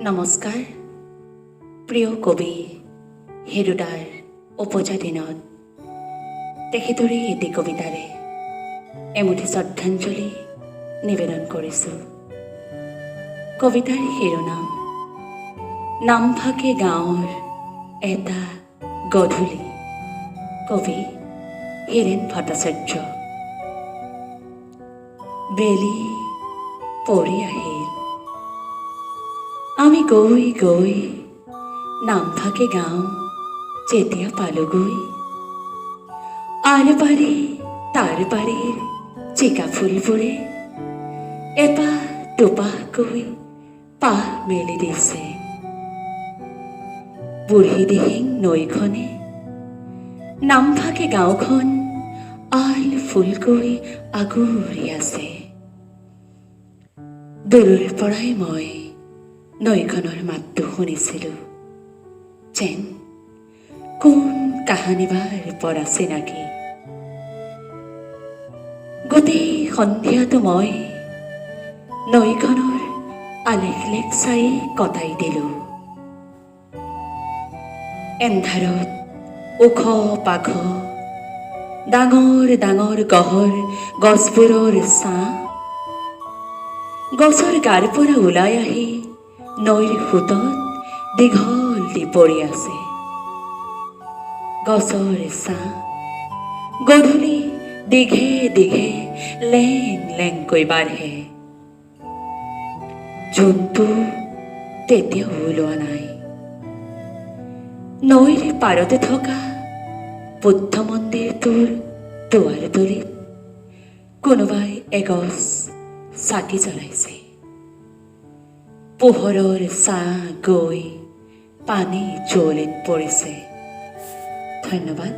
নমস্কাৰ। প্ৰিয় কবি হীৰুদাৰ ওপজা দিনত তেখেতৰে এটি কবিতাৰে এমুঠি শ্ৰদ্ধাঞ্জলি নিবেদন কৰিছোঁ। কবিতাৰ শিৰোনাম নামফাকে গাঁৱৰ এটা গধূলি। কবি হীৰেণ ভট্টাচাৰ্য। বেলি পৰি আহিল। আমি গৈ গৈ নামফাকে গাঁও যেতিয়া পালোগৈ, আৰ বাৰী তাৰ বাৰীৰ জিকা ফুলবোৰে এপাহ দুপাহকৈ পাহ মেলি দিছে। বুঢ়ীদিহিং নৈখনে নামফাকে গাঁওখন আল ফুলকৈ আগুৰি আছে। দূৰৰ পৰাই মই নৈখনৰ মাতটো শুনিছিলোঁ, যেন কোন কাহানিবাৰ পৰা চিনাকি। গোটেই সন্ধিয়াটো মই নৈখনৰ আলেখ লেখ চাই কটাই দিলোঁ। এন্ধাৰত ওখ পাখ ডাঙৰ ডাঙৰ গহৰ গছবোৰৰ ছাঁ গছৰ গাৰ পৰা ওলাই আহি নৈৰ সোঁতত দীঘল দি পৰি আছে। গছৰ ছাঁ গধূলি দীঘে দীঘে লেং লেংকৈ বাঢ়ে। জোনটো তেতিয়াও ওলোৱা নাই। নৈৰ পাৰতে থকা বুদ্ধ মন্দিৰটোৰ দুৱাৰদলিত কোনোবাই এগছ চাকি জ্বলাইছে। পোহৰৰ ছাঁ গৈ পানী যুঁৱলিত পৰিছে। ধন্যবাদ।